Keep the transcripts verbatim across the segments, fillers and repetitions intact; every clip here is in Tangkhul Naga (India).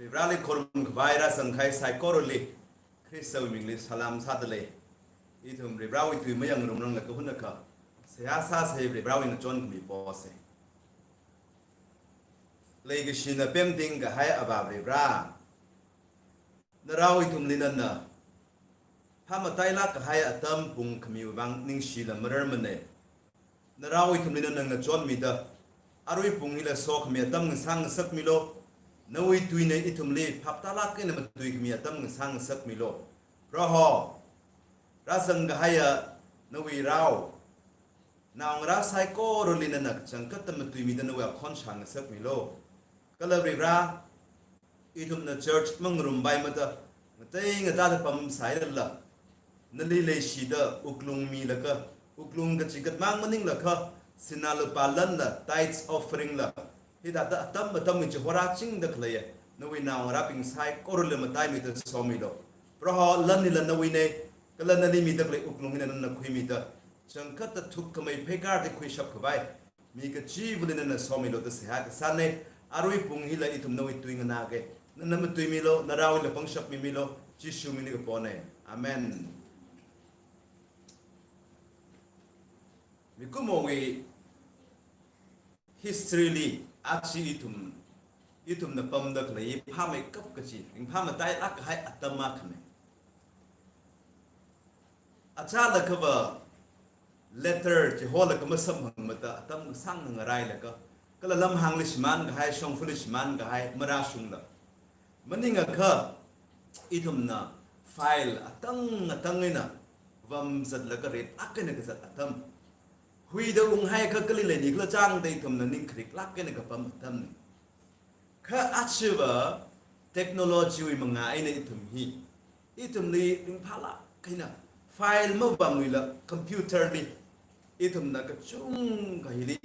Varivarali khorumkhavai rāzangkahai saikorali Khristawui mingli salam sādalei. Ithum Varivarawui tui mayangngarumranglakha hunakha seihā sāsa, Varivarawui ngachonkhami posa. Leikashina pemtingkahai Avā Varivara, narao ithumli nana phāmatailāk kahai atam pung khamiwui vang ningshila mararmana. Narao ithumli nana ngachonmida, arui pung hila sokhami atam ngasāngasakmilu. Nawui tuina ithumli phaptālāk eina matuikhami atam ngasāngasakmilu. Proho, rāzangkahaiya nawui rao, naongarā saikorali nana kachangkhatta matuimida nawui akhon shāngasakmilu. Kala Varivara, ithumna church mangarumpai mada, ngatei ngatāda pamsālala, nali leishida wuklung milaga, wuklung kachikat mang maninglakha, sinā lupā lanla, tithes offering la, hithāda atam atamwui chihorāchingda khaleiya nawui naongarābing saikorali mataimida somilu. Proho, lan hila nawuina, kala nali mida khalei wuklung hina nana khuimida, kachangkhatta thukkhamei pheikar di khuishapkhavai mi kachivali nana somilu da seihā kasāna. Arui pung hila ithum nawui tui nganāka. Nana matuimilu, naraowuila pangshap mimilu, Jishu mingli kapona. Amen. Mikumowui history li aja ithum, ithumna pamda khalei phāmeikap kachi, ringphāmatailāk kahai atam akhana. Achālakhava letter chiholaga masamphang mada atam kasāngna ngarailaga, kala lamhāngli shimānkahai, shongfali shimānkahai marāshungla, maningakha ithumna file atang atang eina vamzatlaga ritlāk eina kazat atam. Huida unghaiakha kali leini khala chāngda ithumna ning khariklāk eina kapam atamna. Kha ajava technology wui mangā eina ithum hi, ithumli ringphālāk eina file mavangluila computer li ithumna kachungkha hili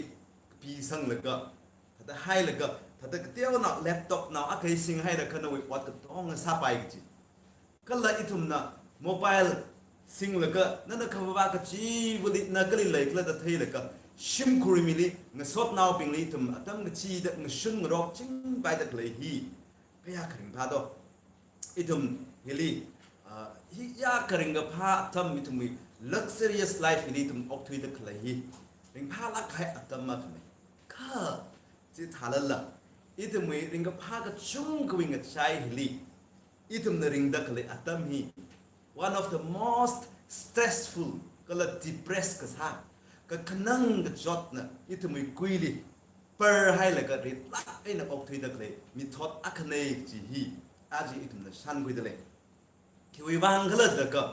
kapisanglaga, thāda hailaga, thāda kateonao laptop nao akha hi singhailaga nawui ot katonga sāpai kachi. Kala ithumna mobile singlaga, nana khavāva kachivali na kali leikhala da theilaga, shimkhur mili ngasotnaobingli ithum atam kachida ngashun ngarokchingpaida khalei hi kayākha ringphā do. Ithum hili, ah, hiyākha ringkaphā atam, ithumwui luxurious life hili ithum okthuida khalei hi ringphālāk kahai atam akhana. Kha chithālala, ithumwui ringkaphā kachungkhawui ngachai hili ithumna ringda khalei atam hi one of the most stressful kala depressed kasā, kakhanang kachotna ithumwui kuili parhailaga ritlāk eina okthuida khalei mithot akhana kachi hi aja ithumna shānkhuida lei. Khiwui vang khala jilaga,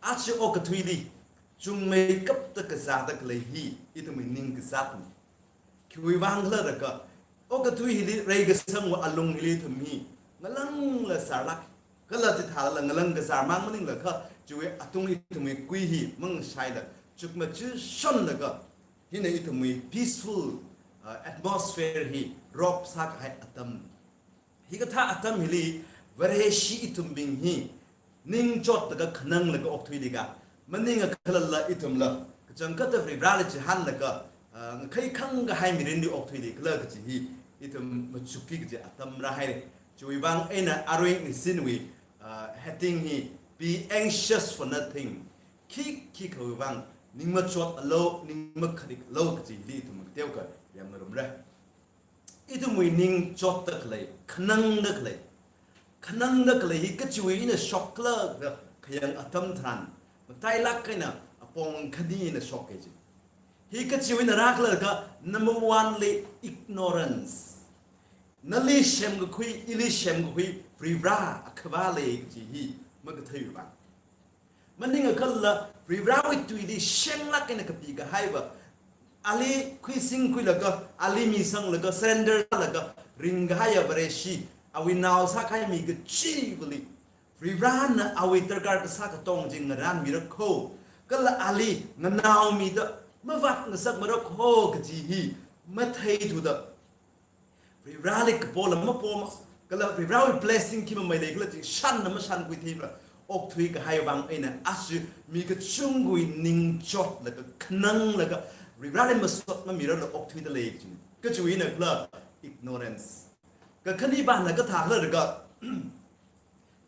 aja okathuili chungmeikapta kazāda khalei hi ithumwui ning kazatna. Khiwui vang khala jilaga, okathui hili reikasangwui alung hili ithum hi ngalangla sārlāk, kala chithālala ngalang kazār mang maninglakha, chiwui atung ithumwui kui hi mangshaila chukmajashonlaga, hina ithumwui peaceful, uh, atmosphere hi rop sākahai atam. Hikathā atam hili Vareshi ithumbing hi ningchotlaga khananglaga okthuili ka, maningakhalala ithumla kachangkhatta Varivarali chihānlaga, ah, ngakheikhang kahai mirinli okthuili khala kachi hi ithum machukki kaji atam rāhaira. Chiwui vang eina arui ngasinwui, ah, heading hi, "Be anxious for nothing." Khikhikhawui vang ning machotalo, ning makhariklo kachi hili ithum kateokha yangngarumra. Ithumwui ning chotda khalei, khanangda khalei, khanangda khalei hi kachiwui eina shok khala da khayang atam tharan, matailāk eina apong khani eina shok kaji. Hi kachiwui eina rākhala ka, number one li ignorance. Nali semkakhui, ili semkakhui Varivara akhavā lei kaji hi makatheiwui vang. Maningakhalala Varivarawui tuili shenglāk eina kapikahaiva, ali khuisingkhuilaga, ali misanglaga, surrender sālaga ringkahaiya Vareshi, awui nao sākahai mi kachivali Varivarana awui darkar kasā katonga chi ngarānmira kho, kala ali nganaomida mavātngasakmara kho kaji hi matheithuda, Varivarali kapola mapoma, kala Varivarawui blessing khi mamei leikhala chi shānna mashānkhui theimara, okthui kahai vang eina aja mi kachungkhawui ning chotlaga, khananglaga, Varivarali masot mamirarla okthuida lei kaji. Kachiwui eina khala ignorance. Kakhanipana kathāla laga,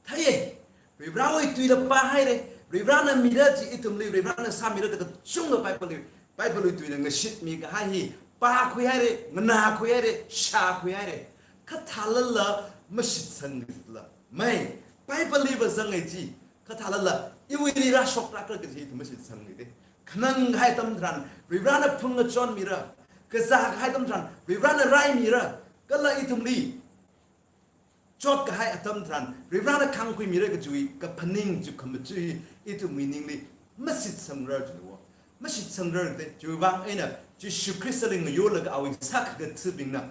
theiya, Varivarāwui tuila pāhaira, Varivarāna mira chi ithumli, Varivarāna sāmira da kachungkha Bible li, Bible wui tuina ngashitmi kahai hi pākhuihaira, nganākhuihaira, shākhuihaira. Kathālala mashitsangla. Mai, Bible li vāzanga chi, kathālala iwuili rāshokra kaji ithum mashitsangla de. Khanang kahai atam tharan Varivarāna phungachon mira, kazā kahai atam tharan Varivarāna raimira, kala ithumli chot kahai atam tharan Varivarāna khangkhuimira kajiwui kaphaning chi khamachui ithumwui ningli mashitsangra jiwo. Mashitsangra de, chiwui vang eina Jishu Khristali ngayolaga awui sākhangathabingna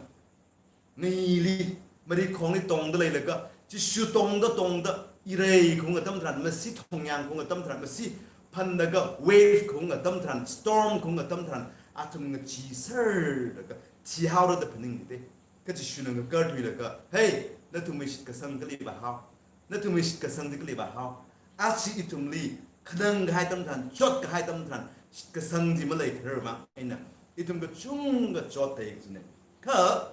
ngaili, marikhongli tongda leilaga, Jishu tongda tongda, irei khaung atam tharan, masi thongyang khaung atam tharan, masi phanlaga wave khaung atam tharan, storm khaung atam tharan, athum ngacheeserlaga thihaora da phaning de. Kha Jishuna ngakarthuilaga, "Hey, nathumwui shitkasang kali vāhao? Nathumwui shitkasang chi kali vāhao?" Aja ithumli khanang kahai atam tharan, chot kahai atam tharan, shitkasang chi maleikharar vang eina ithum kachungkha chotda kajina. Kha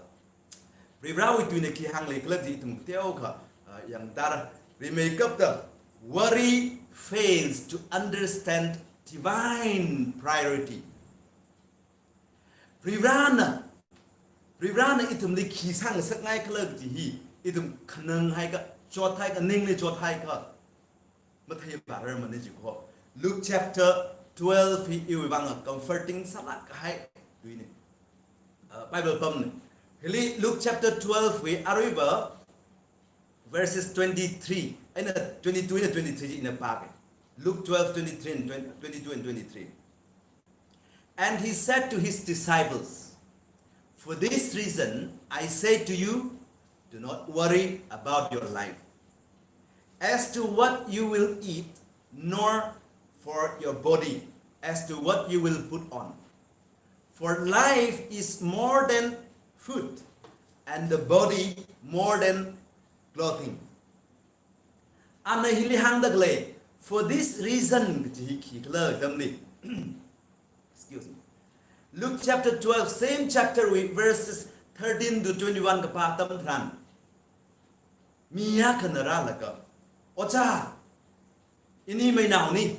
Varivarāwui tuina khi hānglei khala chi ithum teokha, ah, yangtara. Rimeikapta, "Worry fails to understand divine priority." Varivarāna, Varivarāna ithumli khi sāngasakngai khala chi hi, ithum khanang haikha, chot haikha, ningli chot haikha matheipārarmana jiko. Luke chapter twelve hi iwui vang comforting sālāk kahai tuina. Uh, Bible pamna. Hili Luke chapter twelve wui aruiva verses twenty-three, eina twenty-two eina twenty-three ina pāga. Luke twelve twenty-three and twenty, twenty-two and twenty-three. And he said to his disciples, "For this reason I say to you, do not worry about your life, as to what you will eat, nor for your body, as to what you will put on. For life is more than food, and the body more than clothing." Ana hili hāngda khalei, "For this reason," kaji hi khikhala atamli. Excuse me. Luke chapter twelve, same chapter wui verses thirteen to twenty-one kapā atam tharan, mi akhana rālaga, "Ojā, ini mainaona,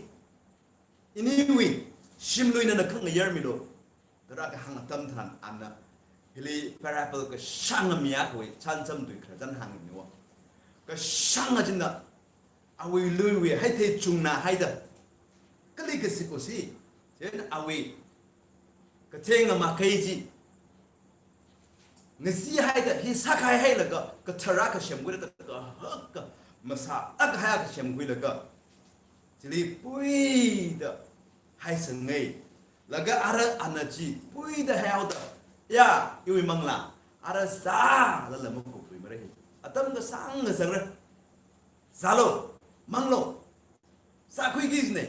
iniwui shimlui nana khangayarmilu," da rākahāng atam tharan ana hili parable kashānga mi akhawui chānjam tui khararchan hāngniwo. Kashānga china awui luiwui haithei chungna haida, kali kazip usi, chieina awui katheng amakei chi ngasi haida, hi sākahai hailaga, kathara kasem khuilaga, kahaka masā akha hai kasem khuilaga, chili puida haisanga. Laga ara ana chi puida haihaoda, "Ya, iwui manglā, ara zālala makupluimara hi. Atam kasāng ngasakra. Zālu, manglu, sākhuiki," jina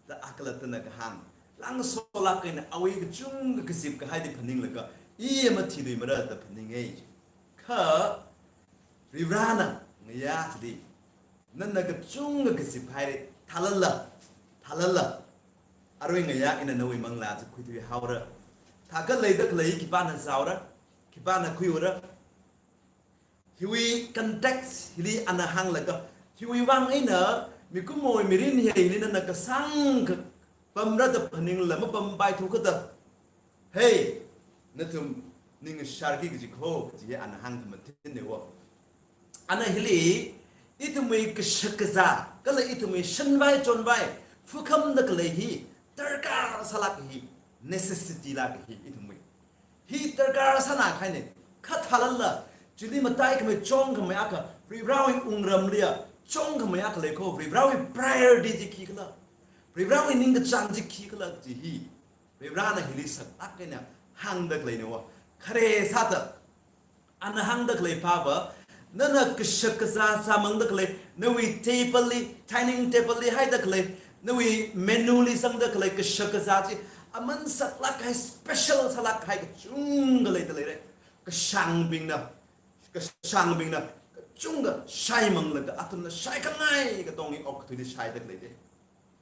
da akhalattana kahāng. Langsolāk eina awui kachungkha kazip kahai chi phaninglaga, "Iya mathiluimara," da phaninga. Kha Varivarāna ngayā chili, nana kachungkha kazip haira, thālala, thālala, arui ngayā ina nawui manglā chi khuithuihaora. Thākha leida khalei khipāna zāora, khipāna khuiura. Hiwui context hili ana hānglaga, hiwui vang eina mikumowui mirin hi eina nana kasāngkha pamra da phaningla mapampaithu kajida, "Hey, nathum ning sharki," kaji kho, kaji hi ana hāngkhamathinniwo. Ana hili, ithumwui kashak kazā, kala ithumwui shanvai chonvai, phukhamda khalei hi darkar sālāk hi, necessity lāk hi ithumwui. Hi darkar sāna kahaina, kha thālala, chili mataikhamei chungkhamei akha, Varivarāwui wungramliya chungkhamei akha lei kho, Varivarāwui priority chi khikhala, Varivarāwui ningkachāng chi khikhala kaji hi Varivarāna hili saklāk eina hāngda khaleinawo. Khare sāda, ana hāngda khalei pāva, nana kashak kazā zāmangda khalei, nawui table li, dining table li haida khalei, nawui menu li sangda khalei kashak kazā chi aman saklāk kahai, special sālāk kahai kachungkha leida leira. Kashāngbingna, kashāngbingna kachungkha shaimanglaga, athumna shaikhangai katonga okathuili shaida khalei chi.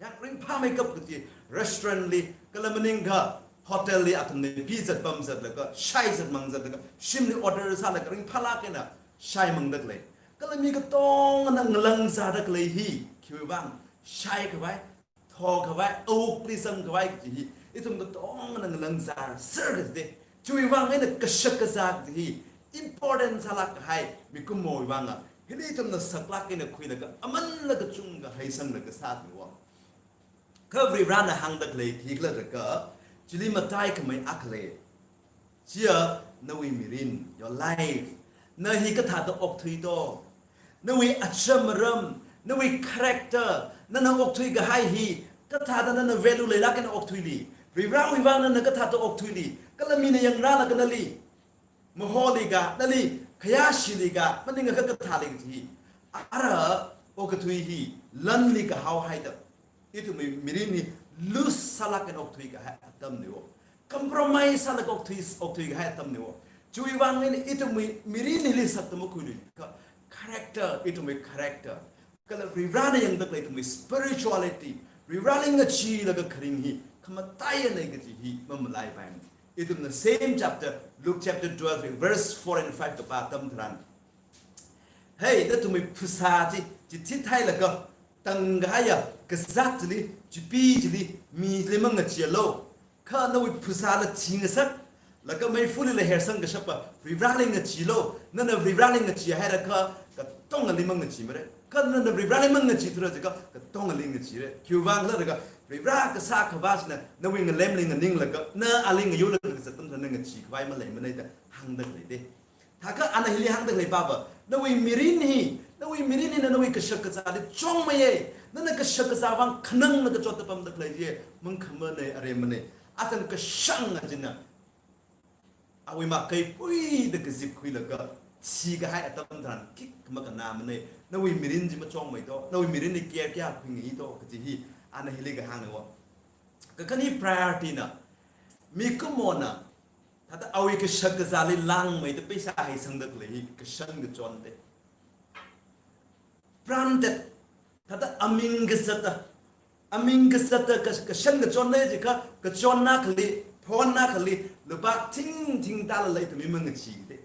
Yang ringphāmeikap kaji restaurant li, kala maningakha hotel li athumna pizat pamzatlaga, shaizat mangzatlaga, shimli order sālaga ringphālāk eina shaimangda khalei. Kala mi katongana ngalangzāda khalei hi khiwui vang, shaikhavai, thokhavai, awukli zangkhavai kaji hi ithum katongana ngalangzāserda. Chiwui vang eina kashak kazā kaji hi important sālāk kahai mikumowui vanga, hili ithumna saklāk eina khuilaga amanla kachungkha heisanglaga sāthuwa. Kha Varivarana hāngda khalei thikhala jiakha, chili mataikhamei akha lei. Chiya nawui mirin, your life. Na hi kathāda okthui to. Nawui acham aram, nawui character, nana okthui kahai hi kathāda nana value leilāk eina okthuili. Varivarawui vang nana kathāda okthuili. Kala mina yangrālaga nali maholiga, nali khayāshiliga, maningakha kathāli kaji hi, ara okathui hi lanli kahao haida, ithumwui mirin hi loose sālāk eina okthui kahai atamniwo. Compromise sālaga okthui, okthui kahai atamniwo. Chiwui vang eina ithumwui mirin hili sakta makhuilu kha, character, ithumwui character, kala Varivarana yangda khalei ithumwui spirituality, Varivarali ngacheelaga kharing hi khamataiya nei kaji hi mamalaipai. Ithumna same chapter, Luke chapter twelve, verse four and five kapā atam tharan, "Hei, nathumwui phasā chi, chithit hailaga tangkahaiya kazāt chili, chipi chili, mili mangacheelu. Kha nawui phasāla thingasaklaga meifulila hersang kashapa Varivarali ngacheelu. Nana Varivarali ngachee hairakha katongali mangacheemara. Kha nana Varivarali mangacheethura jiakha katongali ngacheera. Khiwui vangkhala jiakha Varivara kasā Akhavā china nawui ngalemli nganinglaga, na ali ngayurlaga kazat atam tharan ngacheekhavai maleimanei," da hāngda khalei te. Thākha ana hili hāngda khalei pava, nawui mirin hi, nawui mirin hina nawui kashak kazāli chungmeiya. Nana kashak kazā vang khanangna kachotta pamda khalei chi mangkhamanei, aremanei. Athang kashanga china awui makaipuida kazipkhuilaga thikahai atam tharan khikha makannāmanei. Nawui mirin chi machungmei to, nawui mirinli care kayākha khuingai to kaji hi ana hili kahāngnawo. Kakhane priority na, mikumona thāda awui kashak kazāli langmeida pheisā heisangda khalei hi kashan kachon te. Prantet, thāda aming kazatta, aming kazatta ka-, kashan kachon lei jiakha, kachonna akhali, phonna akhali, lupā thing thing tālala ithum mi mangachee te.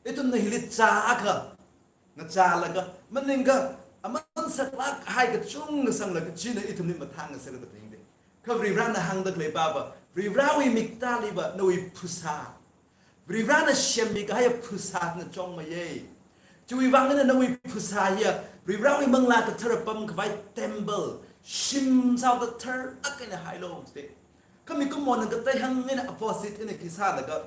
Ithumna hili chā akha ngachālaga, maningakha aman saklāk kahai kachungkha sanglaga china ithumli mathāngasakta ringde. Kha Varivarana hāngda khalei pava, Varivarawui miktāliva nawui phasā, Varivarana semmi kahaiya phasāna chungmeiya. Chiwui vang eina nawui phasā hiya Varivarawui Manglā Kathara pamkhavai temple, shim sāda tharlāk eina hailu te. Kha mikumona katei hang eina opposite eina khi sālaga,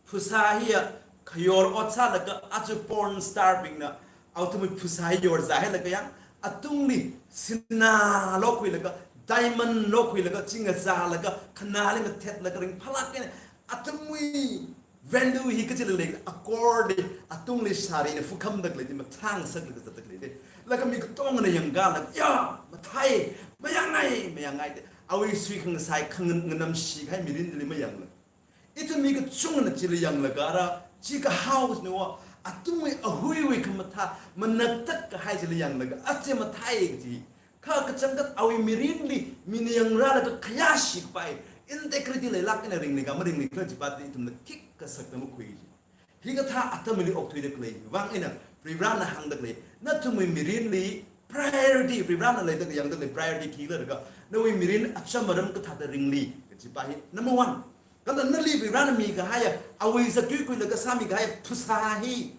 phasā hiya khayor ot sālaga, aja porn star bingna athumwui phasā hi yorzā hailaga yang, atungli sinā lokhuilaga, diamond lokhuilaga, chi ngazālaga, khanāli mathetlaga ringphālāk eina, athumwui value hi kachili lei, akor li, atungli sarina phukhamda khalei chi mathāngasaklaga zatda khalei te. Laga mi katongana yangkalaga, ya, mathāi, mayangngai, mayangngai te. Awui suikhangasai khangan-, nganamshi kahai mirin chili mayangla. Ithum mi kachungana chili yanglaga ara, chi kahao kajinawa, atungwui ahuiwui khamathā, manaktak kahai chili yanglaga, aja mathāi kaji. Kha kachangkhat awui mirinli, mina yangrālaga khayāshi kapai, integrity leilāk eina ringli kha maringli khala jipa te ithumna khikha sakta makhui. Hikathā atamli okthuida khalei vang eina, Varivarana hāngda khalei, nathumwui mirinli priority, Varivarana leida yangda khalei priority khikhala jiakha, nawui mirin acham aram kathāda ringli kajipa hi, number one. Kala nali Varivarana mikahaiya, awui zat kuikhuilaga sāmikahaiya phasā hi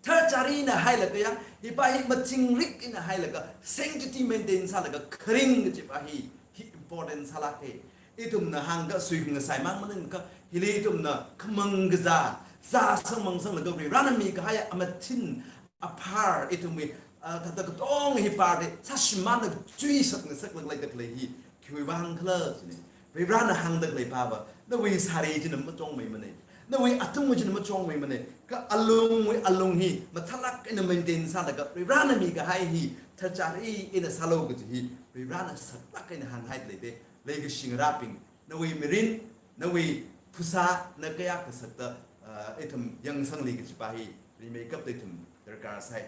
tharchari eina hailaga yang, hipa hi mathingrik eina hailaga, sanctity maintain sālaga kharing kajipa hi, hi important sālāke. Ithumna hāngkha suikhangasai mang maningakha, hili ithumna khamang kazā, zāsang mangsanglaga Varivarana mikahaiya amathin, aphar, ithumwui, ah, thāda katong hi parte, sāshimānda chuisakngasaklaga leida khalei hi, khiwui vang khala jine. Varivarana hāngda khalei pava, nawui sari china machungmeimanei. Nawui atung china machungmeimanei. Kha alungwui alung hi, mathālāk eina maintain sālaga, Varivarana mikahai hi, tharchari eina sālu kaji hi, Varivarana saklāk eina hānghai lei te, leikashi ngarābing, nawui mirin, nawui phasā, na kayākha sakta, ah, ithum yangsangli kajipa hi, rimeikapta ithum darkar sai.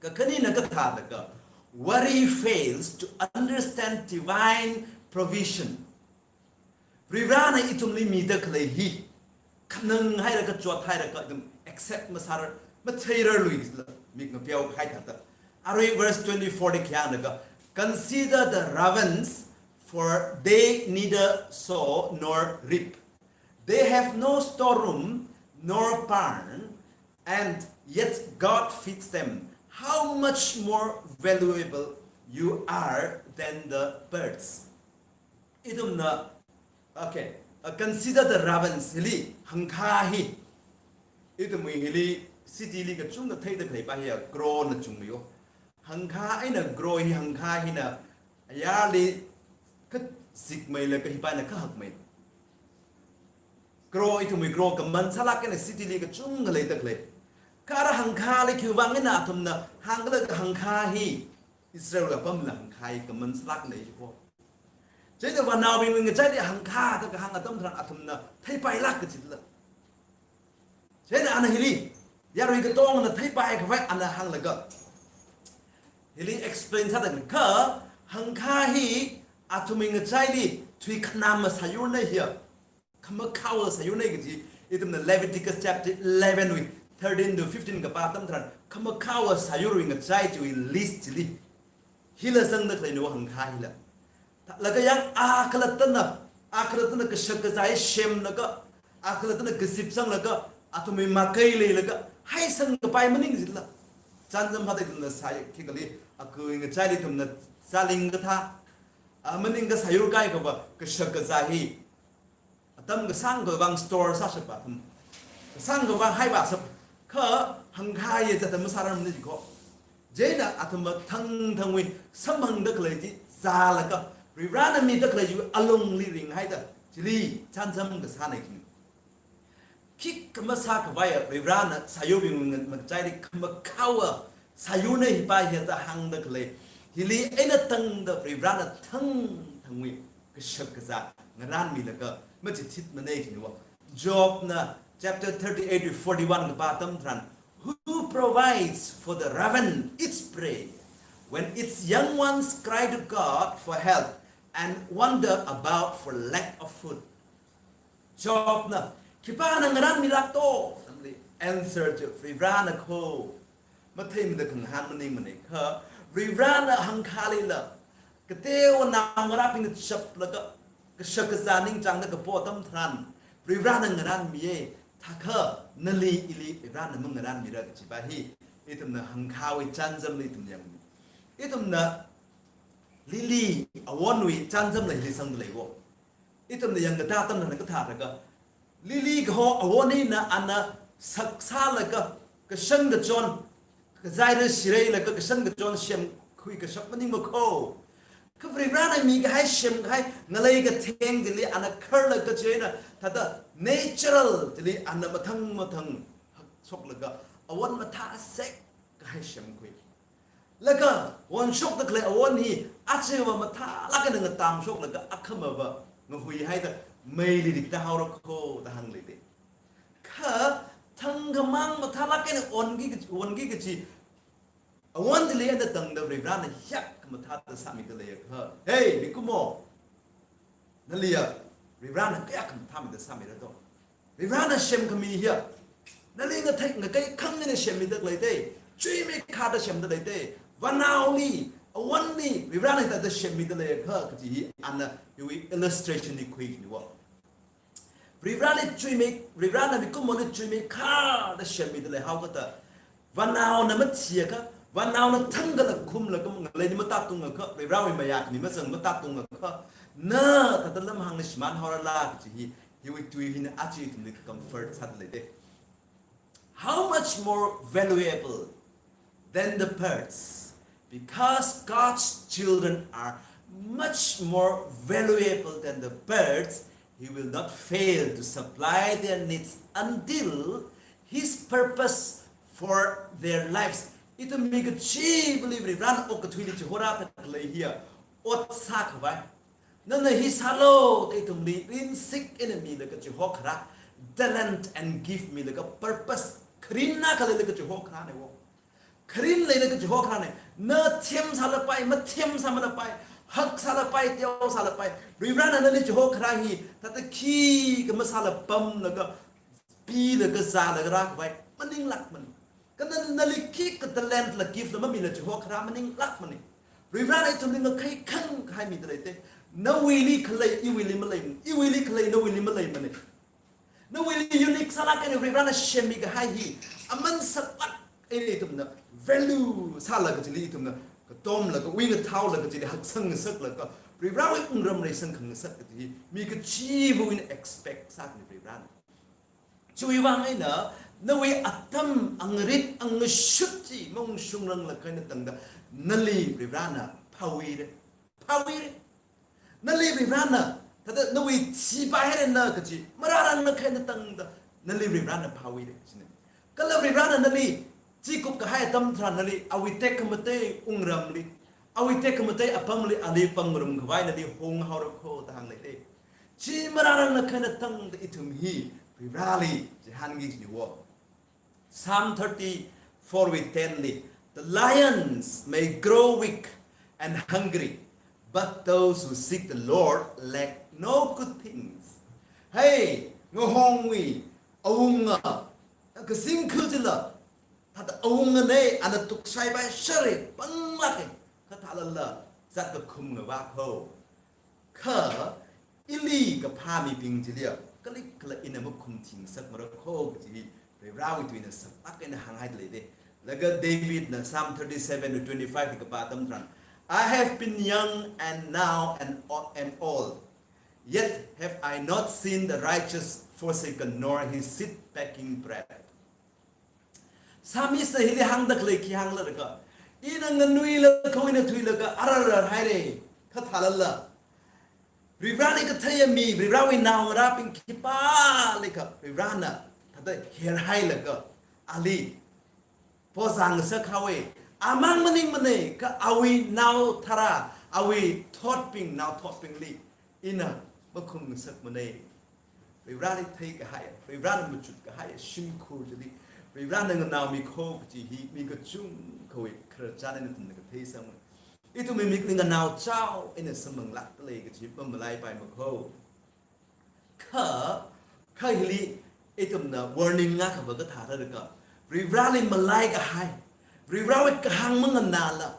Kakhanena kathāda kha, worry fails to understand divine provision. Varivarana ithumli mida khalei hi khanang hailaga, chot hailaga ithum accept masārar, matheirarluila, mik ngapeokahai thāda. Arui verse twenty-four li khi hānglaga, "Consider the ravens, for they neither sow nor reap. They have no storeroom nor barn, and yet God feeds them. How much more valuable you are than the birds." Ithumna, okay, uh, "Consider the ravens," hili hangkhā hi. Ithumwui hili city li kachungkha theida khalei pa hiya crowna chungmeiyo. Hangkhā eina crow hi, hangkhā hina ayarli kazikmeilaga hi pa hina kahakmei. Crow, ithumwui crow kaman sālāk eina city li kachungkha leida khalei. Kha ara hangkhāli khiwuivang eina athumna hāngkhala, hangkhā hi, Israel apamla hangkhā hi kaman sālākna jiko. Chieina vānaobingwui ngachaili hangkhā da kahāng atam tharan athumna theipailāk kajila. Chieina ana hili, yarui katongna theipai khavai ana hānglaga, hili explain sāda, kha hangkhā hi athumwui ngachaili thui khanam masāyurna hiya, khamakhao sāyurna kaji, ithumna Leviticus chapter eleven wui thirteen to fifteen kapā atam tharan, khamakhao sāyurwui ngachai chiwui list chili hila zangda khaleina hangkhā hila. Laga yang, akhalattana, akhalattana kashak kazā hi semlaga, akhalattana kazip zanglaga, athumwui makei leilaga, haisang kapai maningzila. Chānjam hada ithumna sāya, khikha li, akhawui ngachaili ithumna zāling kathā, a, maningkha sāyur kahai kava, kashak kazā hi atam kasāngkha vang store sāshapa athum. Kasāngkha vang haivāshap. Kha hangkhā hi zāda masārarmana jiko. Chieina athumva thangthangwui samphangda khalei chi zālaga, Varivarana mida khalei chi alungli ringhaida, chili chānjam kasāna kajina. Khikha masā khavaiya, Varivarana sāyurbingwui ngachaili khamakhao sāyurna hi pa hiya da hāngda khalei. Hili eina tangda Varivarana thangthangwui kashak kazā ngarānmilaga machithitmana kajina. Jobna chapter thirty-eight to forty-one kapā atam tharan, "Who provides for the raven its prey, when its young ones cry to God for help and wander about for lack of food?" Jobna, "Khipāna ngarānmilāk to?" Namli answer chi, "Varivarana kho." Matheimada khangahān maningmana kha, Varivarana hangkhālila, kateonao ngarābingna chaplaga, kashak kazā ningchāngda kapo atam tharan, Varivarana ngarānmiya, thākha nali ili Varivarana mangarānmira kaji pa hi, ithumna hangkhāwui chānjamli ithum yangmi. Ithumna lily awonwui chānjamla hili sangda leiwo. Ithumna yangkatā atamna kathālaga, lily kaho awon hina ana sak sālaga, kashan kachon, kazaira shireilaga kashan kachon semkhui kashap maningma kho. Kha Varivarana mikahai, semkahai ngalei katheng chili ana kharlaga chieina, thāda natural chili ana mathang mathang hakshoklaga, awon mathā sek kahai semkhui. Laga wonshokda khalei awon hi, achiva mathālāk eina ngatamshoklaga, akhamava ngahuihaida meili rikta haora kho da hāngli de. Kha thangkhamang mathālāk eina wonki, wonki kaji awon chili eina tangda Varivarana hiyākha mathāda sāmida leiakha, hey, mikumo, naliya Varivarana kayākha mathāmida sāmira to? Varivarana semkhami hiya nali ngathei ngakai khang eina semmida leite, chuimeikhada semda leite, vānaoli, awonli Varivarana hithāda semmida leiakha kaji hi ana hiwui illustration li khuikaniwo. Varivarali chuimei, Varivarana mikumoli chuimeikhada semmida leihaokada, vānaona mathiakha, vānaona thangkhala khumlaga ngaleili matātungakha, Varivarawui mayākhami mazang matātungakha, na thāda lamhāngli shimān haorala kaji hi, hiwui tui hina aja ithumli comfort sāda leite. How much more valuable than the birds? Because God's children are much more valuable than the birds. He will not fail to supply their needs until His purpose for their lives. Ithum mi kachivali Varivarana okathuili chihorāda khalei hiya ot sākhavai. Nana hi sālu da ithumli rinsik eina milaga chihokharā, talent and gift milaga, purpose, kharinna khaleilaga chihokharānewo. Kharin leilaga chihokharāne. Na themsālapai, mathemsāmalapai, Hak sālapai, teo sālapai. Varivarana nali chihokhara hi, thāda khikha masāla pamlaga, pilaga zālaga rākhavai maninglākmana. Kha nana nali khikha talent la, gift la mamila chihokhara maninglākmana. Varivarana ithumli ngakhai khangkahai mida leite. Nawuili khalei iwuili malei, iwuili khalei nawuili maleimana. Nawuili unique sālāk eina Varivarana semmikahai hi aman saklāk eina ithumna value sālaga chili ithumna katomlaga, wui ngathaolaga chili haksang ngasaklaga, Varivarawui wungram reisang khangasak kaji hi mi kachivawui eina expect sākani Varivarana. Chiwui vang eina nawui atam, angarit, angashut chi maungshungranglakha eina tangda nali Varivarana phāwuira. Phāwuira. Nali Varivarana, thāda nawui thipahairana kaji marāranglakha eina tangda nali Varivarana phāwuira, china. Kala Varivarana nali chikup kahai atam tharan nali awui tekhamatei wungramli, awui tekhamatei apamli ali pamngarumkhavai nali honghaora kho da hāngleite. Chi marāranglakha eina tangda ithum hi Varivarali chihānki jiwo. Psalm thirty-four wui ten li, "The lions may grow weak and hungry, but those who seek the Lord lack no good things." Hei, ngahongwui awunga, kazingkha chila, thāda awungana, ana tukshaipai shāra, panglāka, kha thālala, zat kakhum ngavā kho. Kha ili kaphā mibing chiliya, kali kala ina makhumthingasakmara kho kaji hi Varivarawui tuina saklāk eina hānghaida leite. Laga Davidna Psalm thirty-seven wui twenty-five li kapā atam tharan, "I have been young and now and o-, am old. Yet have I not seen the righteous forsaken, nor his seed begging bread." Psalmist na hili hāngda khalei khi hānglaga, ina nganuilakha ina thuilaga arararhaira, kha thālala, Varivarali katheiya mi, Varivarawui naongarābing khipālikha Varivarana thāda herhailaga ali pozāngasak haowa. Amang maningmana, kha awui nao tharā, awui thotbing, naothotbingli ina makhumngasakmana. Varivarali theikahai, Varivarana machutkahai shimkhur chili Varivarana nganaomi kho kaji hi mi kachungkhawui khararchan eina ithumna katheisangmana. Ithumwui mikli nganaochao eina samphanglākda lei kaji mamalaipaima kho. Kha, kha hili ithumna warning ngākhava kathā thālaga, Varivarali malaikahai, Varivarawui kahāng manganāla,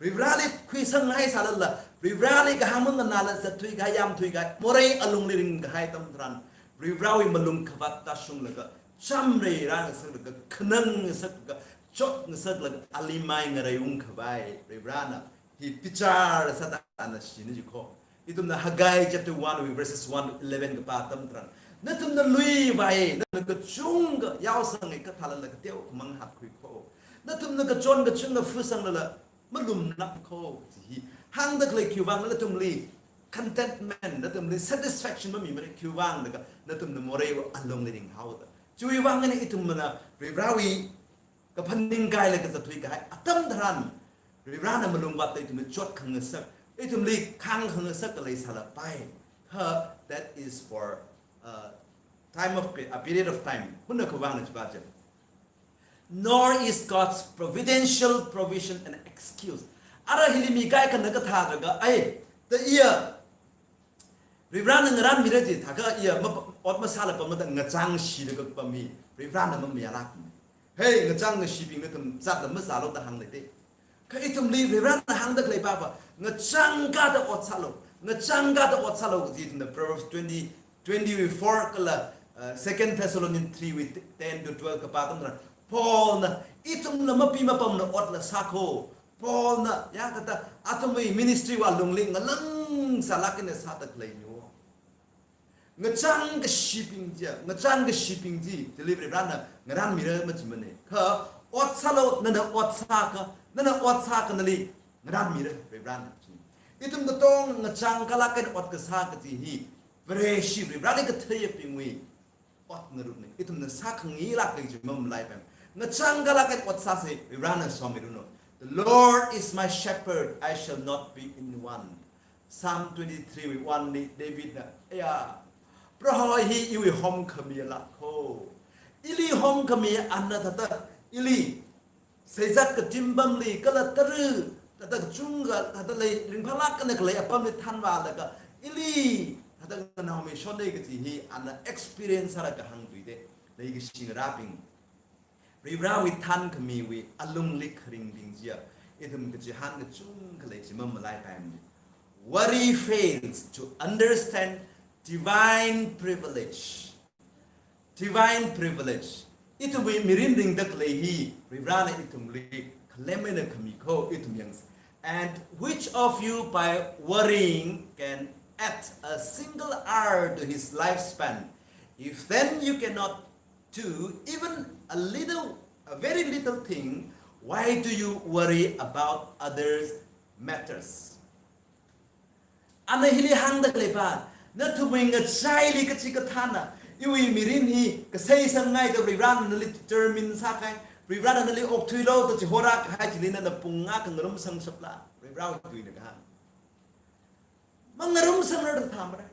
Varivarali khuisanghai sālala, Varivarali kahāng manganāla zatthuikahai, yamthuikahai, morei alungli ringkahai atam tharan, Varivarawui malung khavāt tāshunglaga, chamrei rāngasaklaga, khanangngasaklaga, chotngasaklaga, ali mai ngareiungkhavai Varivarana hi bichar sāda ana shina ji kho. Ithumna Haggai chapter one wui verses one to eleven kapā atam tharan, nathumna luivai, nathumna kachungkha yaosanga, kha thālala kateo khamang hatkhui kho. Nathumna kachon kachungkha phusanglala malumlāk kho, chi hi hāngda khalei khiwui vang, nathumli contentment, nathumli satisfaction mamimara khiwui vang laga, nathumna moreiwui alungli ringhaoda. Chiwui vang eina ithumna Varivarawui kaphaning kailaga zatthuikahai atam tharan, Varivarana malung vātda ithumli chotkhangasak, ithumli khāngkhangasak khalei sālapai. Kha, that is for, uh, time of pe-, a period of time. Hunna khavāngna chiva cham. Nor is God's providential provision an excuse. Ara hili mi kaikhana kathā thālaga, ai, ta iya, Varivarana ngaranmira ji thākha iya map-, ot masāla pamda ngachang shilaga pam hi Varivarana mamayālākmana. Hei, ngachang ngashibing nathum zatla masālu da hāngleite. Kha ithumli Varivarana hāngda khalei papa, ngachang kada ot sālu, ngachang kada ot sālu kaji ithumna Proverbs twenty, twenty-four kala, uh, Second Thessalonians three wui ten to twelve kapā atam tharan, Paulna, ithumla mapi mapamna otla sā kho. Paulna, ya, thāda, athumwui ministry wui alungli ngalang sālāk eina sāda khalei niwo. Ngachang kashibing chiya, ngachang kashibing chi, delivery Varivarana ngaranmira majimana. Kha, ot sālu, nana ot sākha, nana ot sākha nali ngaranmira Varivarana chi. Ithum katong ngachang kalāk eina ot kasā kaji hi, Vareshi Varivarali katheiyabingwui ot ngarutna, ithumna sākhangilāk kaji mamalaipai. Ngachang kalāk eina ot sāsa, Varivarana somiranu. "The Lord is my shepherd, I shall not be in want." Psalm twenty-three wui one li Davidna, "Aya, Proho hi iwui homkhami lāk kho. Ili homkhami ana thāda, ili seizat katim pamli kala tara thāda kachungkha, thāda lei ringphālāk eina khalei apamli thanvālaga, ili thāda nganaomi shonna kaji hi ana experience sālaga hāngthuida, leikashi ngarābing. Varivarawui thankhamiwui alungli kharingbing chiya, ithum kachihān kachungkha lei, chi mamalaipaimana. Worry fails to understand divine privilege. Divine privilege. Ithumwui mirin ringda khalei hi Varivarana ithumli khalem eina khami kho ithum yangsa. And which of you by worrying can add a single hour to his lifespan? If then you cannot do even a little, a very little thing, why do you worry about others' matters? Ana hili hāngda khaleiva, nathumwui ngachaili kachikathāna, iwui mirin hi kasei sangngaida Varivarana nali determine sākahai, Varivarana nali okthuilu da chihorākahai chili nana pung akha ngarumsangshapla, Varivarawui tuina kahāng. Mangarumsangra da thāmara.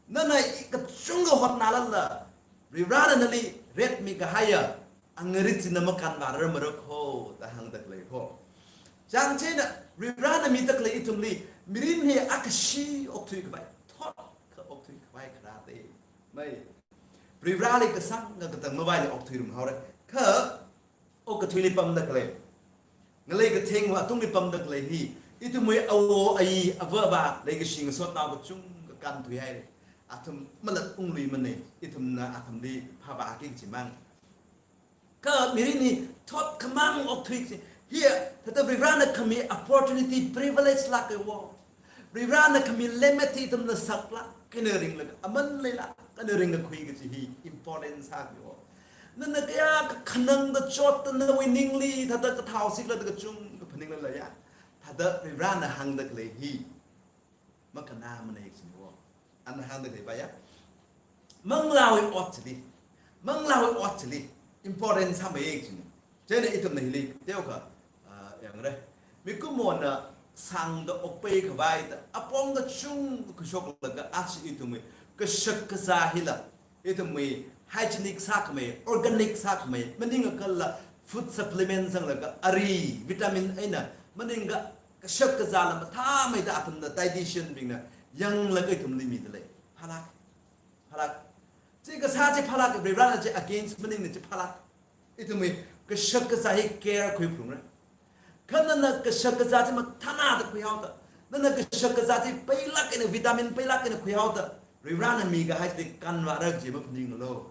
Nana i kachungkha hotnālala, Varivarana nali retmikahaiya angarit china makānvārarmara kho da hāngda khalei kho. Chang chieina Varivarana mida khalei ithumli mirin hi akhashi okthuikhavai, thotkha okthuikhavai kharāda. Mai. Varivarali kasāngkha katang mavaili okthuirumhaora. Kha okathuili pamda khalei, ngalei kathengwui atungli pamda khalei hi, ithumwui awo ayi avāva leikashi ngasotnao kachungkha kānthuihaira. Athum malatungluimana, ithumna athumli phāvāki kachimang. Kha mirin hi thotkhamang okthui kachi, hiya thāda Varivarana khami opportunity, privilege lāka wo. Varivarana khami lemmet hi ithumna saklāk eina ringlaga, aman leilāk eina ringkakhui kachi hi important sāki wo. Nana kayākha khanangda chotda nawui ningli thāda kathao sikla da kachungkha phaninglala ya, thāda Varivarana hāngda khalei hi makannāmana kachina wo. Ana hāngda khaleiva ya, manglāwui ot chili, manglāwui ot chili important sāmei kachina. Chieina ithumna hili teokha, ah, yangra. Mikumona sāngda okpai khavaida apong kachungkha khuishoklaga aja ithumwui kashak kazā hila, ithumwui hygienic sākhamei, organic sākhamei, maningakhala food supplement sanglaga ari, vitamin eina maningakha kashak kazāla mathāmeida athumna dietitian bingna yanglaga ithumli midalei. Phālāk. Phālāk. Chi kasā chi phālāk, Varivarana chi against maningna chi phālāk. Ithumwui kashak kazā hi care khuiphalungra. Kha nana kashak kazā chi mathānada khuihaoda, nana kashak kazā chi peilāk eina, vitamin peilāk eina khuihaoda, Varivarana mikahai chili kānvāra kaji maphaninglu.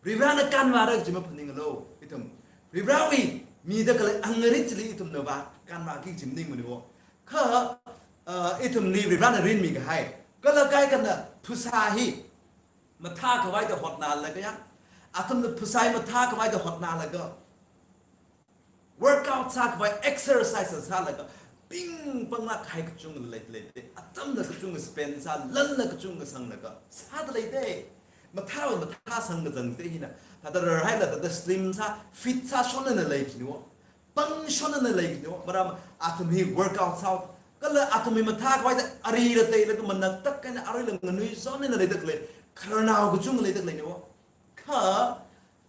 Varivarana kānvāra kaji maphaninglu. Ithum Varivarawui mida khalei angarit chili ithumna vā kānvāki kaji maningmana wo. Kha, uh, ithumli Varivarana rinmikahai, kala kaikhana phasā hi mathākhavaida hotnālaga ya, athumna phasā hi mathākhavaida hotnālaga, workout sākhavai, exercise sālaga, pingpanglāk kahai kachungkha leilei, atamna kachungkha spend sā, lanna kachungkha sanglaga sādalei da. Mathāwui mathā sangkazang chi hina, thāda rarhaila thāda slim sā, fit sā shonana lei kachina wo. Pang shonana lei kachina wo. Maram athum hi workout sāhaoda, kala athum hi mathākhavaida arila teilaga manaktak eina aruila nganui shonana leida khalei khararnao kachungkha leida khaleina wo. Kha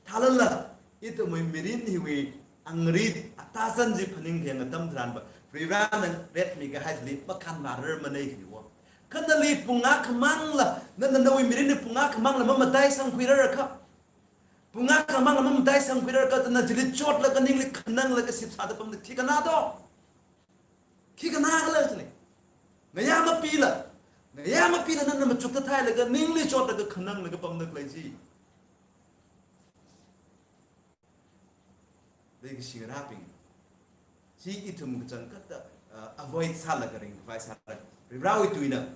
thālala, ithumwui mirin hiwui angarit atazan chi phaningkhayang atam tharanva, Varivarana retmikahai chili makānvārarmana kachina wo. Kha nali pung akhamangla, nana nawui mirinli pung akhamangla mamataisangkhuirarakha, pung akhamangla mamataisangkhuirarakha, thāda na chili chotlaga ningli khananglaga sipsāda pamda khi kannā do? Khi kannākhala chili. Ngayā mapila, ngayā mapila nana machukta thailaga, ningli chotlaga khananglaga pamda khalei chi. Leikashi ngarābing, chi ithum kachangkhatta, uh, avoid sālaga ringkhavai sāra. Varivarawui tuina,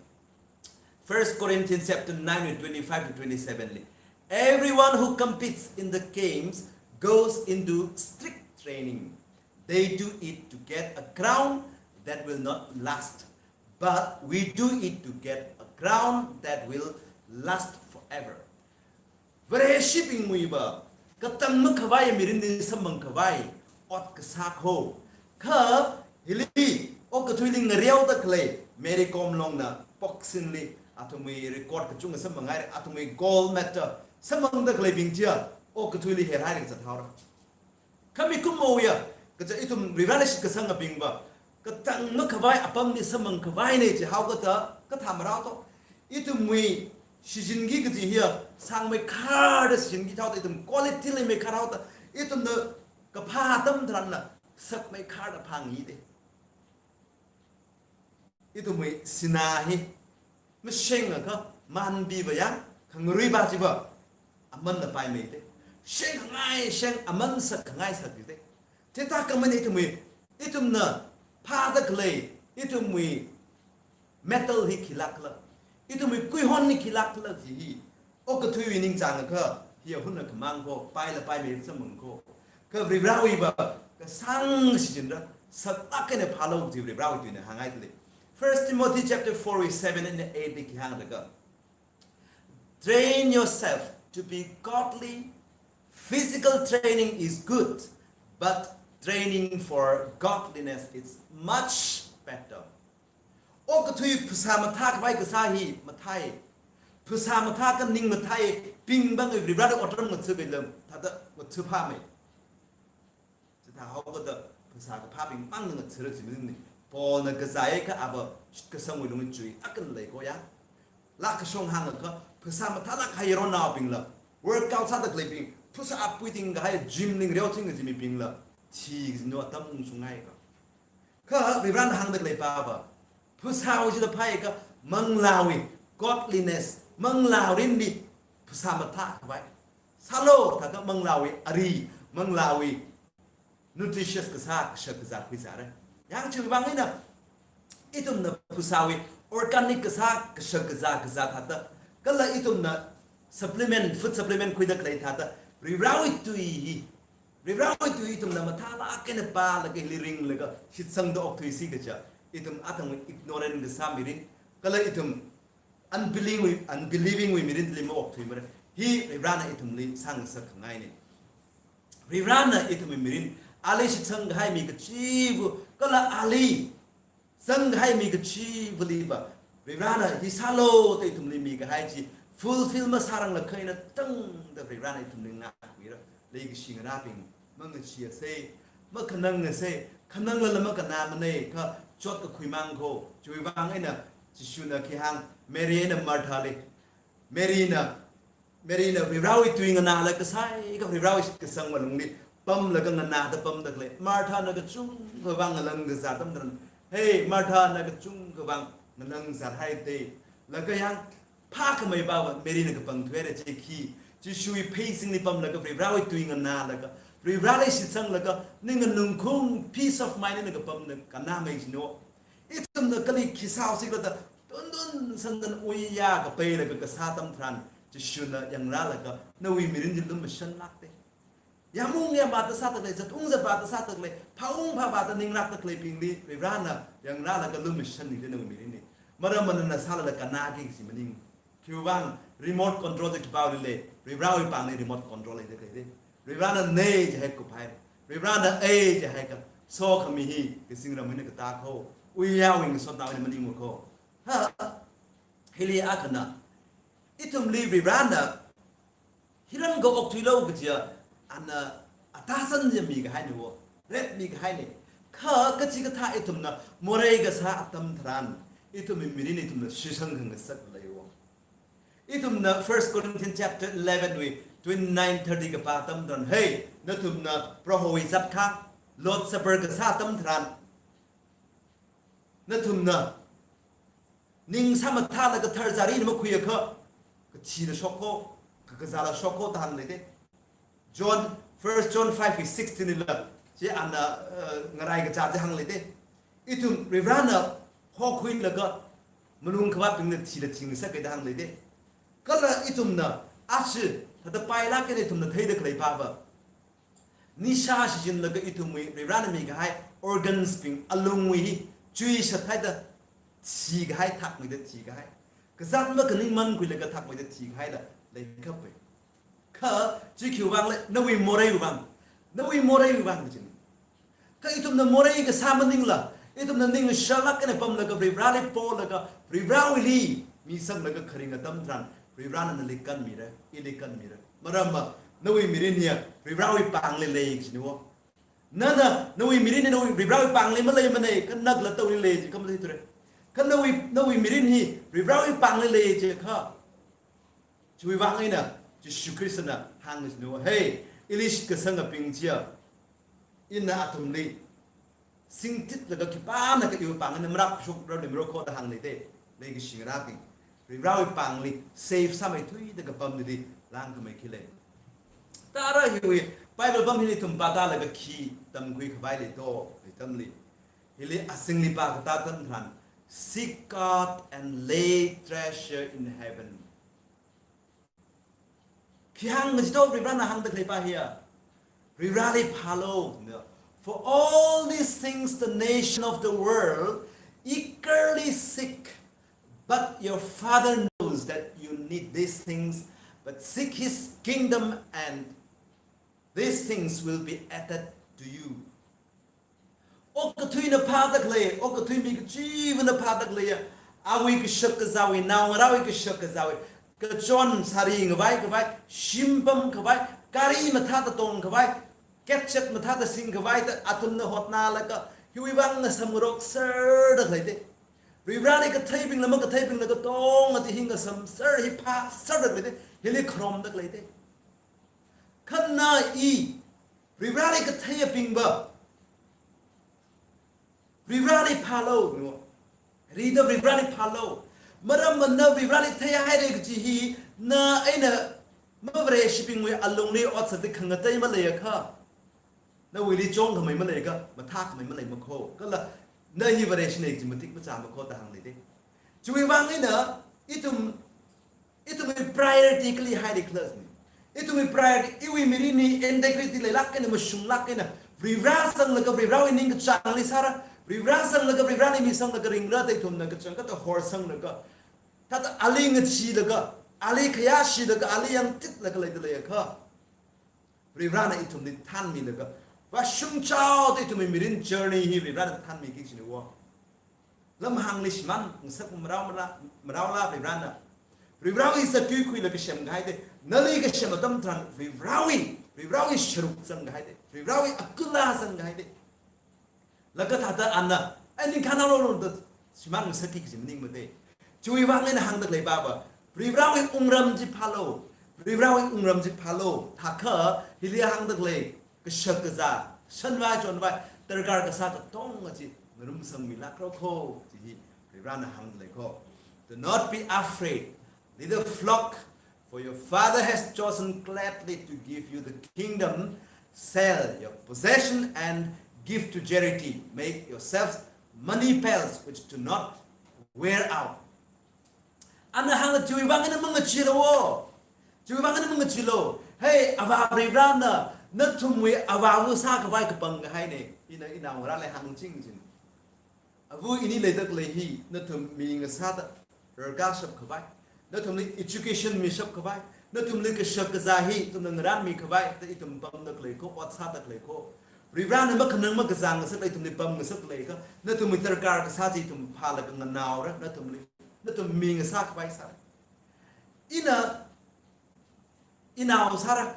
First Corinthians chapter nine, verse twenty-five to twenty-seven li, "Everyone who competes in the games goes into strict training. They do it to get a crown that will not last, but we do it to get a crown that will last forever." Vareshibingwuiva katang makhavai mirinli samphangkhavai ot kasā kho. Kha hili okathuili ngareoda khalei Mary Kom Longna boxing li athumwui record kachungkha samphanghai, athumwui gold medal samphangda khaleibing chiya okathuili herhailaga zathaora. Kha mikumo ya, kaja ithum Varivarali shitkasangabingva, katang makhavai apamli samphang khavaina jihaokada, kathā marao to. Ithumwui shichinki kaji hiya, sāngmeikharda shichinki jihaoda, ithum quality leimeikharhaoda, ithumna kaphā atam tharanla, sakmeikharda phāngi de. Ithumwui sinā hi, mashengakha, manbiva yang, khangaruiva chiva, amanla paimei de. Shengkhangai sheng, aman sakkhangai sakki de. Chithākhamang ithumwui, ithumna phāda khalei, ithumwui metal hi khilākla, ithumwui kuihon hi khilākla ji hi, okathuiwui ningchāngakha, hiya hunna khamang ko, paila paimei samphang ko. Kha Varivarawuiva, kasāng shichinda, saklāk eina phālu ji Varivarawui tuina hāngngai dalei. First Timothy chapter four verse seven and eight li khi hānglaga, "Train yourself to be godly. Physical training is good, but training for godliness is much better." Okathui phasā mathā khavai kasā hi mathāi. Phasā mathā kaning mathāi, ping bang Varivarali otram ngathābing lam, thāda ngathāphāmei. Chithāhaokada phasā kaphābing mang ngathāra ji maningmana. Paulna kazāya kha ava shitkasangwui lungli chui akha lei ko ya. Laa kashong hāngakha, phasā mathālāk kahai yaronnaobingla, workout sāda khaleibing, phasā apui tingkahai gym ning reoching kaji mibingla, thikazin atam ungshungngai ko. Kha Varivarana hāngda khalei pava, phasāwui jida phāakha manglāwui, godliness, manglā mirinli phasā mathā khavai sālu, thāda manglāwui ari, manglāwui nutritious kasā, kashak kazā khuizāra. Yang chiwui vang eina, ithumna phasāwui organic kasā, kashak kazā kazā thāda, kala ithumna supplement, food supplement khuida khalei thāda, Varivarawui tui hi, Varivarawui tui ithumna mathālāk eina pālaga hili ringlaga, shitsangda okthuisi kaja, ithum athang ignorant kasā mirin, kala ithum unbelieving wui, unbelieving wui mirinli maokthuimara. Hi Varivarana ithumli sāngasakkhangaina. Varivarana ithumwui mirin, ali shitsang kahai mi kachiva̱, kala ali zang kahai mi kachiva̱liva, Varivarana hi sālu da ithumli mikahai chi fulfill masāranglakha eina tangda Varivarana ithumli ngākmira. Leikashi ngarābing, mangacheeasa, makhanangasa, khananglala makanāmana, kha chotkakhui mang ko. Chiwui vang eina Jishuna khi hāng, Mary eina Marthali. Maryna, Maryna Varivarawui tui nganālaga saiga Varivarawui shitkasang malungli pamlaga nganāda pamda khalei. Marthana kachungkha vang ngalang kazā atam tharan, "Hey, Martha, na kachungkha vang ngalang kazāhai de." Laga yang phākhamei pava Maryna kapangthuira chi khi, Jishuwui pheisingli pamlaga Varivarawui tui nganālaga, Varivarali shitsanglaga, ning nganungkhaung peace of mind eina kapamna kannāmei jino. Ithumna kali khi sāhaosi khala da, tundun sandan uiya kapailaga kasā atam tharan, Jishuna yangrālaga, nawui mirin chi lumashanlāk de. Yamung yamvāda sāda khalei, zatung zatvāda sāda khalei, phāung phāvāda ninglākda khaleibingli, Varivarana yangrālaga lumashanni de nawui mirinli. Maramva nana sālala kannāki kaji maning. Khiwui vang remote control da khipāli lei, Varivarawui pāngli remote control leida khalei de. Varivarana nei jihai kuphai, Varivarana ei jihaiakha, sokhami hi kazingram eina katā ko, uiyawui ngasotnao eina maningmana ko. Ha, hili akhana, ithumli Varivarana hiran ga okthuilu kajiya, ana athāsan ya mikahaina wo, ret mikahaina. Kha kachikathā ithumna morei kasā atam tharan, ithumwui mirin ithumna shitsang khangasak leiwo. Ithumna First Corinthians chapter eleven wui twenty-nine, thirty kapā atam tharan, hey, nathumna Prohowui zatkha, Lord's Supper kasā atam tharan, nathumna ning sāmathālaga tharzarina makhuiakha, kathila shok ko, kakazāla shok ko da hāngli de. John, First John five verse sixteen lila, chi ana, eh, ngarai kachā chi hāngli de. Ithum Varivarana hokhuilaga malung khavātbingna thila thingngasaka da hāngli de. Kala ithumna, ashi, thāda pailāk eina ithumna theida khalei pava, nisha shichinlaga ithumwui Varivarana mikahai organs bing alungwui hi chuishat haida thikahai, thakmeida thikahai. Kazāt makaning mankhuilaga thakmeida thikahaila leikapai. Kha, chi khiwui vang lei, nawui moreiwui vang. Nawui moreiwui vang kajina. Kha ithumna morei kasā maningla, ithumna ning shalāk eina pamlaga Varivarali polaga, Varivarawuili misanglaga kharing atam tharan, Varivarana nali kanmira, ili kanmira. Maramva, nawui mirin hiya Varivarawui pāngli lei kajina wo. Nana, nawui mirin hi nawui Varivarawui pāngli maleimanei, kha nala tawuili lei, kha mathei thura. Kha nawui, nawui mirin hi Varivarawui pāngli lei jiakha. Chiwui vang eina, Jishu Khristana hāngchina, "Hey, ili shitkasangabing chiya, ina athumli singtitlaga khipānakha iwui pāng eina marākashokrali marokho" da hāngleida, leikashi ngarābing. Varivarawui pāngli safe sāmeithuida kapam nili langkhamei khi lei. Tara hiwui Bible pam hili ithum pātālaga khi tamkhui khavai lei do, hili tamli. Hili azingli pākatā atam tharan, "Seek God and lay treasure in heaven." Khi hāngkaji do Varivarana hāngda khalei pa hiya? Varivarali phālu, no. "For all these things the nation of the world eagerly seek, but your Father knows that you need these things, but seek his kingdom and these things will be added to you." Okathuina phāda khalei, okathui mi kachivana phāda khaleiya, awui kashakazāwui, naongarāwui kashakazāwui, kachon sari ngavai khavai, shim pam khavai, gari mathāda tong khavai, gadget mathāda sing khavai da athumna hotnālaga, hiwui vang ngasam ngarokserda khaleida, Varivarali katheibingla makatheibingla katonga chi hi ngasamser, hi phāserda khaleida, hili kharomda khaleida. Kha na i, Varivarali katheiyabing va, Varivarali phālu, no. Rida Varivarali phālu. Maramva na Varivarali theihaira kaji hi, na eina mavareshibingwui alungli ot sāda khangatei maleiakha, nawuili chongkhamei maleiakha, mathākhamei maleimakho. Kala na hi Vareshinei kaji matik machāmakho da hāngleida. Chiwui vang eina, ithum, ithumwui priority kali haili khala jine. Ithumwui priority, iwui mirin hi integrity leilāk eina, mashunglāk eina, Varivara sanglaga Varivarawui ningkachāngli sāra, Varivara sanglaga Varivarali misanglaga ringra da ithumna kachangkhatta horsanglaga, thāda ali ngacheelaga, ali khayāshilaga, ali yangtitlaga leida leiakha, Varivarana ithumli thānmilaga, vāshungchaoda ithumwui mirin journey hi Varivarana thānmiki kajina wo. Lamhāngli shimān ngasak marao mara, maraola Varivarana. Varivarawui zatkui khuilaga semkahaida, nali kasem atam tharan Varivarawui, Varivarawui sharuk zangkahaida, Varivarawui akula zangkahaida. Laga thāda ana, ai ningkhān haolu da shimān ngasakki kaji maningmana. Chiwui vang eina hāngda khalei pa va, Varivarawui wungram chi phālu, Varivarawui wungram chi phālu, thākha hili hāngda khalei kashakazā, shanvai chonvai, darkar kasā katonga chi ngarumsangmilākrokho, chi hi Varivarana hāngda leikho. Do not be afraid, little flock, for your Father has chosen gladly to give you the kingdom. Sell your possession and give to charity. Make yourselves money belts which do not wear out. Ana hāngda chiwui vang eina mangacheelu wo. Chiwui vang eina mangacheelu. Hey, Avā Varivarana nathumwui avāva sākhavai kapangkahaina. Ina, inaongarāli hāngching jina. Ava ini leida khalei hi, nathum mi ngasāda rarkashap khavai, nathumli education mishap khavai, nathumli kashakazā hi ithumna ngarānmi khavai da ithum pamda khaleikho, ot sāda khaleikho. Varivarana makhanang makazang ngasakla ithumli pamngasak khaleikha, nathumwui darkar kasā chi ithum phālaga nganaora, nathumli, nathum mi ngasā khavai sāra. Ina, inao sāra,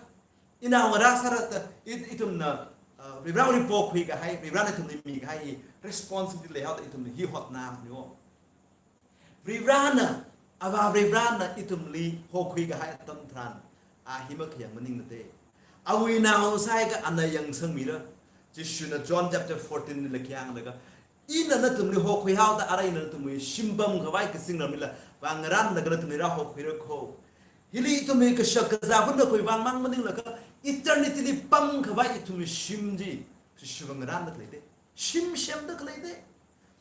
inaongarā sāra da, i, ithumna, uh, Varivarawui pokhuikahai, Varivarana ithumli mikahai hi responsibility leihaoda ithumna hi hotnāni wo. Varivarana, Avā Varivarana ithumli hokhuikahai atam tharan, a hi makhayang maningmana. Awui nao sāhaiakha ana yangsangmira. Jishuna John chapter fourteen li khi hānglaga, ina nathumli hokhuihaoda arui ina nathumwui shim pamkhavai kazingramlila vāngarānlaga nathumli rāhokhuirakho. Hili ithumwui kashakazā hunakhui vāngmang maninglaga, eternity li pamkhavai ithumwui shim chi, Jishuva ngarānda khaleida. Shim semda khaleida.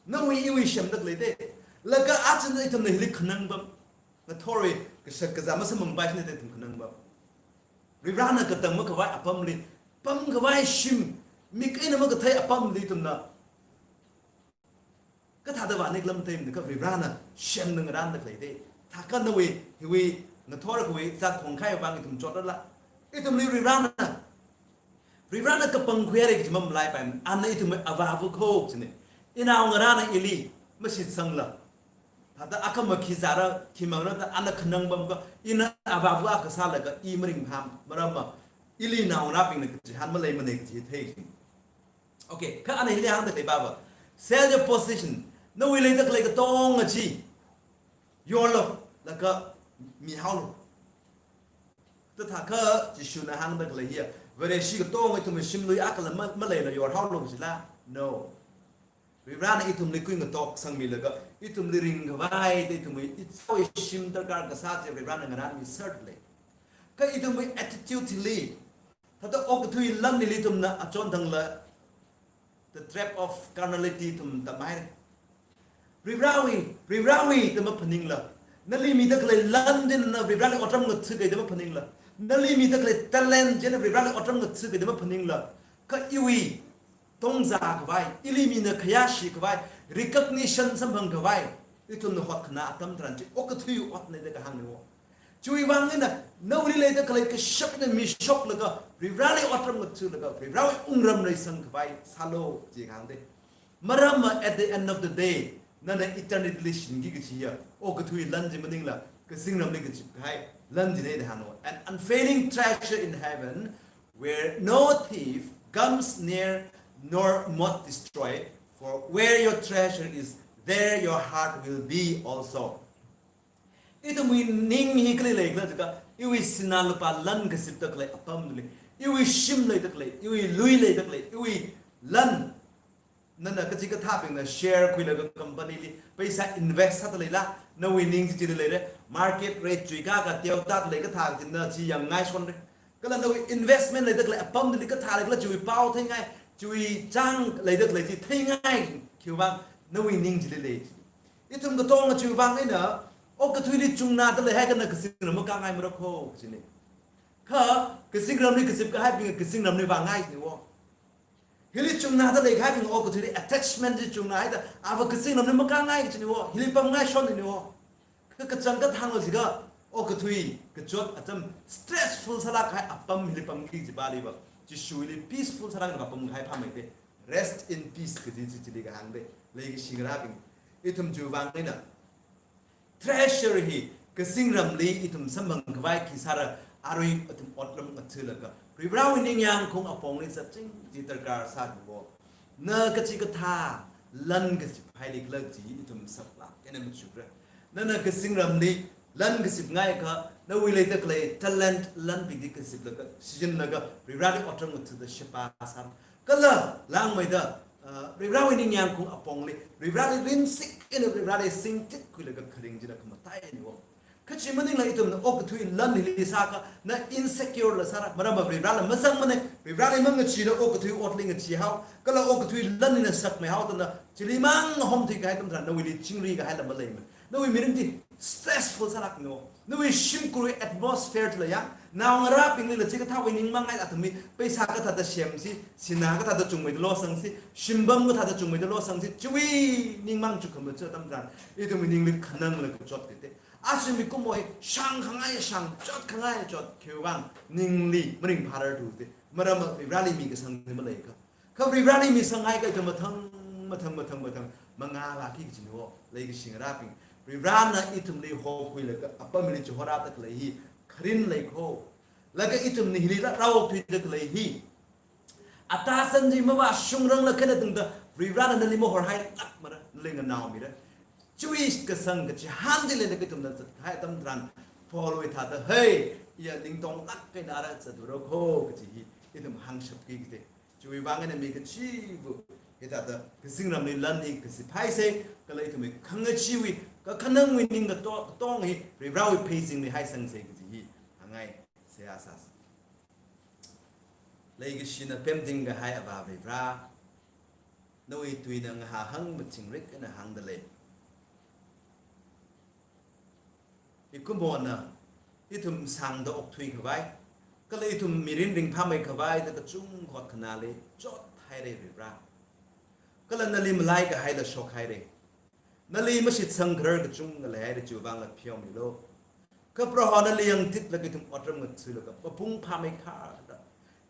Nawui iwui semda khaleida. Laga aja ithumna hili khanang pam, ngathorwui kashakazā masamphangpaishina da ithum khanang pam. Varivarana katang makhavai apamli pamkhavai shim, mik eina makathei apamli ithumna kathāda vāniklam teimna kha Varivarana semda ngarānda khaleida. Thākha nawui, hiwui, ngathor kawui zat khongkhai vang ithum chotrala, ithumli Varivarana, Varivarana kapangkhuihaira kaji mamalaipaimana, ana ithumwui avāvakho jina. Inaongarāna ili mashitsangla, thāda akhama khi zāra, khi mangra da ana khanang pamkha, ina avāva akha sālaga i maringphā, maramva ili naongarābingna kachihān maleimana kaji thei jina. Okay, kha ana hili hāngda khalei pava. Sell your possession. Nawui leida khalei katonga chi yorlu, laga mihaolu. Thāda thākha Jishuna hāngda khalei hiya, Vareshi katonga ithumwui shimlui akhala ma-, maleila yorhaolu jila? No. Varivarana ithumli kuingatok sangmilaga, ithumli ringkhavai, ithumwui, ithumwui shim darkar kasā chi Varivarana ngarānmi sertlei. Kha ithumwui attitude hili, thāda okathui lan hili ithumna achon thangla, the trap of carnality ithum tamhaira. Varivarawui, Varivarawui da maphaningla, nali mida khalei lan chi nana Varivarali otram ngathakai da maphaningla, nali mida khalei talent chi nana Varivarali otram ngathakai da maphaningla, kha iwui tongzā khavai, ili mina khayāshi khavai, recognition samphang khavai, ithumna hotkhanā atam tharan chi okathui otna da kahāngna wo. Chiwui vang eina, nawuili leida khalei kashap eina mishoklaga, Varivarali otram ngathalaga, Varivarawui wungram reisang khavai sālu, chi kahāng de. Maramva, at the end of the day, nana eternity li shingki kachiya, okathui lan chi maningla, kazingramli kazip kahai lan china da hānga. An unfailing treasure in heaven, where no thief comes near nor moth destroy, for where your treasure is, there your heart will be also. Ithumwui ning hi kali leikhala jiakha, iwui sinā lupā lan kazipda khalei apamli, iwui shim leida khalei, iwui lui leida khalei, iwui lan, nana kachikathābingna share khuilaga company li paisa invest sāda leila, nawui ning chi chili leira, market rate chuikaka teoda lei kathā china chi yangngai shonra. Kala nawui investment leida khalei apamli kathā leikhala chiwui pao theingai, chiwui chang leida khalei chi theingai, khiwui vang nawui ning chili lei. Ithum katonga chiwui vang eina, okathuili chungnāda leihaiakha na kazingram makāngaimara kho, china. Kha kazingramli kazip kahaibing kazingramli vāngai china wo. Hili chungnāda leikahaibing okathuili attachment chi chungnāhaida, ava kazingramli makāngai china wo, hili pamngai shon china wo. Kha kachangkhat hānglu jiakha, okathui kachot atam stressful sālāk kahai apam hili pamki kaji paliva, Jishu hili peaceful sālāk eina pamkahai phāmeida. Rest in peace kaji chi chili kahāng de. Leikashi ngarābing, ithum chiwui vang eina treasure hi kazingramli ithum samphang khavai khi sāra, arui ithum otram ngathalaga Varivarawui ningyāng khaung apongli zatching chi darkar sā wo. Na kachikathā lan kaziphaili khala chi ithum saklāk eina machukra. Nana kazingramli lan kazipngaiakha, nawui leida khalei talent lanbing chi kazipla, kazipla, Varivarali otram ngathada sheba sā. Kala langmeida, uh, Varivarawui ningyāng khaung apongli, Varivarali rinsik eina Varivarali singtit khuilaga kharing china khamataiya wo. Kha chi maningla ithumna okathui lan hili sāakha, na insecure la sāra, maramva Varivarala mazangmana, Varivarali mangachina okathui otli ngacheehao, kala okathui lan hina sakmeihaoda na, chili mang homthui kahai atam tharan nawuili chingri kahaila maleimana. Nawui mirin chi stressful sālāk no. Nawui shimkhurwui atmosphere chila ya, naongarābinglila chikathāwui ningmang ngai athumwui, paisa kathāda semsi, sinā kathāda chungmeida losangsi, shimpam kathāda chungmeida losangsi, chiwui ningmang chukkhamaja atam tharan, ithumwui ningli khanangla kachot kite. Ashi mikumo hi shāngkhangai shāng, chotkhangai chot, khiwui vang ningli maringphārar thude. Maramva Varivarali mikasang chi maleikha. Kha Varivarali misanghaikha ithum mathang, mathang, mathang, mathang mangālāki kachina wo, leikashi ngarābing. Varivarana ithumli hokhuilaga apamli chihorāda khalei hi kharin lei kho. Laga ithumna hili rāokthuida khalei hi, ata san chi mavāshungrangla khanatungda, Varivarana nali mahorhailākmara, nali nganaomira. Chiwui kasang kachihān chi leilaga ithumna zatkahai atam tharan, Paulwui thāda, hei, iya ningtonglāk eina ara zatura kho kaji hi ithum hāngshapki kite. Chiwui vang eina mi kachiva hithāda kazingramli lan hi kaziphaisa, kala ithumwui khangacheewui, kakhanangwui ning kato-, katong hi Varivarawui pheisinglihaisangsa kaji hi hāngngai, seihā sāsa. Leikashina pemting kahai Avā Varivara, nawui tuina ngahā hangmachingrik eina hāngda lei. Mikumona ithum sāngda okthui khavai, kala ithum mirin ringphāmei khavai da kachungkha hotkhanāli chothaira Varivara. Kala nali malai kahaila shokhaira. Nali mashitsang kharar kachungkha leihaira, chiwui vangla pheomilu. Kha Proho nali yangtitlaga ithum otram ngathalaga mapung phāmei kharda,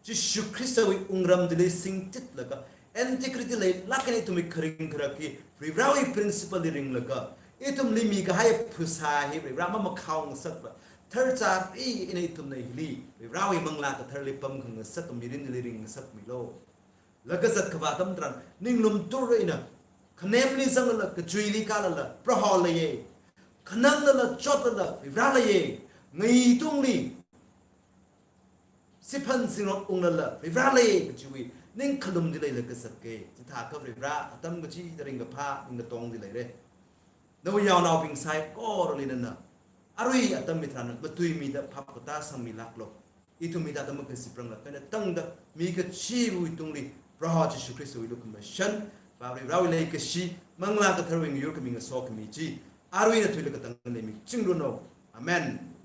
Jishu Khristawui wungram chili singtitlaga, integrity leilāk eina ithumwui kharing kharak hi Varivarawui principle li ringlaga, ithumli mikahai phasā hi Varivara mamakhao ngasakla, tharchari eina ithumna hili Varivarawui Manglā Katharali pamkhangasak mirinli ringngasakmilu. Laga zat khavā atam tharan, ninglum tur eina, khanemli zanglala, kachuili kālala, Proho leiya. Khananglala, chotlala, Varivara leiya. Ngai tungli, siphan singrot unglala, Varivara leiya kajiwui ningkhalumli leilaga zatka. Chithākha Varivara atam kachida ringkaphā, ningkatongli leira. Nawui yaonaobing saikorali nana arui atam hitharan matuimida phap katā sangmilāklu. Ithum hithāda makasipranglāk eina tangda mi kachiwui tungli Proho Jishu Khristawui lukhamashan, Vā Varivarawui leikashi, Manglā Katharawui ngayur khami ngasokhami chi, arui eina thuilaga katang leimichingluno. Amen.